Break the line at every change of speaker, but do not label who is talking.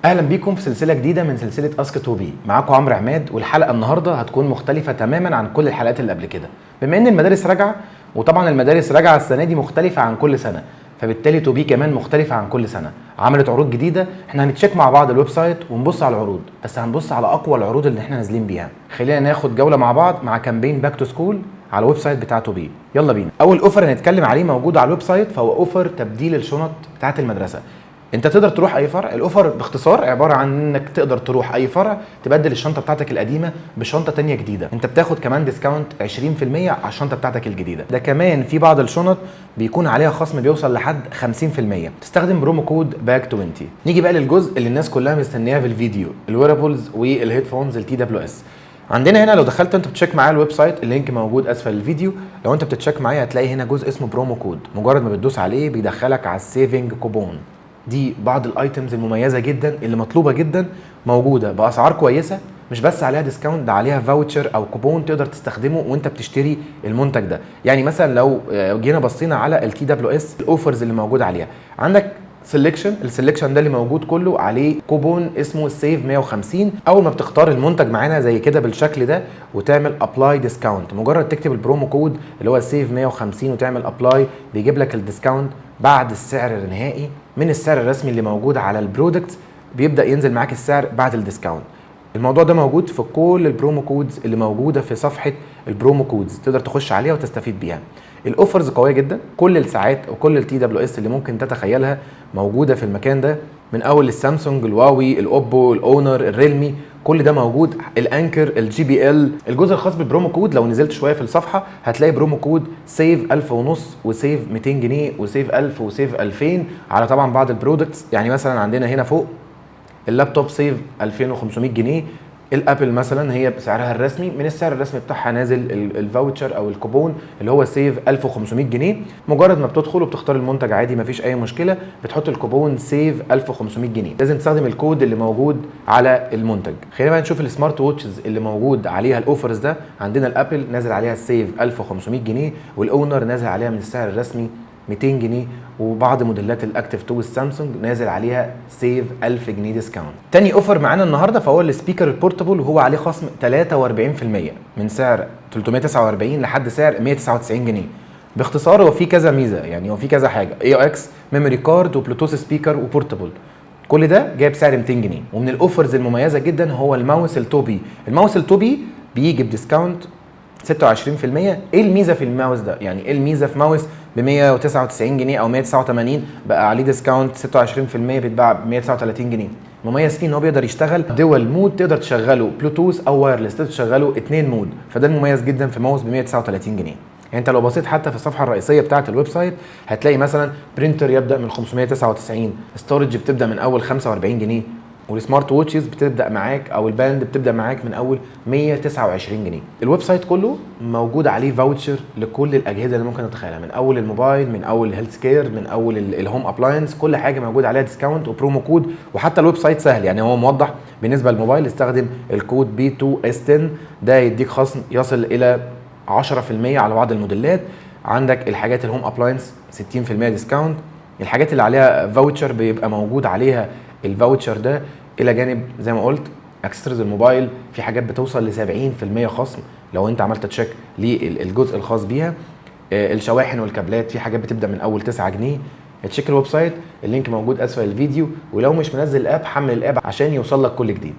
اهلا بيكم في سلسلة جديدة من سلسلة Ask 2B. معاكم عمرو عماد، والحلقة النهارده هتكون مختلفة تماما عن كل الحلقات اللي قبل كده، بما ان المدارس راجعه. وطبعا المدارس راجعه السنة دي مختلفة عن كل سنه، فبالتالي 2B كمان مختلفة عن كل سنه، عملت عروض جديده. احنا هن check مع بعض ال website ونبص على العروض، بس هنبص على اقوى العروض اللي احنا نازلين بيها. خلينا ناخد جولة مع بعض مع campaign back to school على ال website بتاع 2B. يلا بينا. اول offer هنتكلم عليه موجود على ال website فهو offer تبديل الشنط بتاعه المدرسه. انت تقدر تروح اي فرع. ال offer باختصار عبارة عن انك تقدر تروح اي فرع تبدل الشنطة بتاعتك القديمة بشنطه تانية جديده. انت بتاخد كمان discount 20% على الشنطة بتاعتك الجديده. ده كمان في بعض الشنط بيكون عليها خصم بيوصل لحد 50%. تستخدم promo code back 20. نيجي بقى للجزء اللي الناس كلها مستنياه في الفيديو، ال wearables وال headphones ال TWS. عندنا هنا لو دخلت انت بت check معايا ال website، ال link موجود اسفل الفيديو. لو انت بت check معايا هتلاقي هنا جزء اسمه promo code، مجرد ما بتدوس عليه بيدخلك على ال saving coupon. دي بعض ال items المميزة جدا اللي مطلوبه جدا، موجودة باسعار كويسه، مش بس عليها discount، ده عليها voucher او كوبون تقدر تستخدمه وانت بتشتري المنتج ده. يعني مثلا لو جينا بصينا على ال TWS، ال offers اللي موجودة عليها، عندك selection، ال selection ده اللي موجود كله عليه كوبون اسمه save 150. اول ما بتختار المنتج معانا زي كده بالشكل ده وتعمل apply discount، مجرد تكتب ال promo code اللي هو save 150 وتعمل apply، بيجيب لك ال discount بعد السعر النهائي من السعر الرسمي اللي موجود على ال product. بيبدا ينزل معاك السعر بعد ال discount. الموضوع ده موجود في كل ال promo codes اللي موجودة في صفحة ال promo codes، تقدر تخش عليها وتستفيد بيها. ال offers قوية جدا، كل الساعات وكل ال TWS اللي ممكن تتخيلها موجودة في المكان ده، من اول السامسونج، الهواوي، الاوبو، الاونر، الريلمي، كل ده موجود، ال Anker، ال JBL. الجزء الخاص بال promo code، لو نزلت شوية في الصفحة هتلاقي promo code save 1000 ونص و save 200 جنيه و save 1000 و save 2000 على طبعا بعض ال products. يعني مثلا عندنا هنا فوق ال laptop save 2500 جنيه. ال Apple مثلا هي بسعرها الرسمي، من السعر الرسمي بتاعها نازل ال voucher او الكوبون اللي هو save 1500 جنيه. مجرد ما بتدخل وبتختار المنتج عادي، مفيش اي مشكله، بتحط الكوبون save 1500 جنيه. لازم تستخدم الكود اللي موجود على المنتج. خلينا بقى نشوف ال smart watches اللي موجود عليها ال offers ده. عندنا ال Apple نازل عليها ال save 1500 جنيه، وال Honor نازل عليها من السعر الرسمي 200 جنيه، وبعض موديلات ال Active 2 السامسونج نازل عليها save 1000 جنيه discount. تاني offer معانا النهارده فهو ال speaker ال portable، وهو عليه خصم 43% من سعر 349 لحد سعر 199 جنيه. باختصار هو في كذا ميزه، يعني هو في كذا حاجه: AUX، memory card، و Bluetooth speaker، و portable. كل ده جايب سعر 200 جنيه. ومن ال offers المميزة جدا هو الماوس ال 2B. الماوس ال 2B بيجي ب discount 26%. ايه الميزة في الماوس ده؟ يعني ايه الميزة في ماوس ب 199 جنيه او 189 بقى عليه discount 26%، بيتباع ب 139 جنيه؟ مميز فيه ان هو بيقدر يشتغل dual mode، تقدر تشغله بلوتوث او wireless، تقدر تشغله اثنين mode، فده المميز جدا في ماوس ب 139 جنيه. يعني انت لو بصيت حتى في الصفحة الرئيسية بتاعه ال website هتلاقي مثلا printer يبدا من 599، storage بتبدا من اول 45 جنيه، وال smart watches بتبدا معاك او ال band بتبدا معاك من اول 129 جنيه. ال website كله موجود عليه voucher لكل الاجهزة اللي ممكن تتخيلها، من اول الموبايل، من اول ال health care، من اول ال home appliance، كل حاجة موجود عليها discount و promo code. وحتى ال website سهل، يعني هو موضح بالنسبة للموبايل استخدم الكود B 2 S 10، ده يديك خصم يصل الى 10% على بعض الموديلات. عندك الحاجات ال home appliance 60% discount. الحاجات اللي عليها voucher بيبقى موجود عليها ال voucher ده. الى جانب زي ما قلت اكسسوارز الموبايل، في حاجات بتوصل ل 70% خصم لو انت عملت check للجزء الخاص بيها. الشواحن والكابلات في حاجات بتبدا من اول 9 جنيه. check ال website، ال link موجود اسفل الفيديو، ولو مش منزل ال app حمل ال app عشان يوصل لك كل جديد.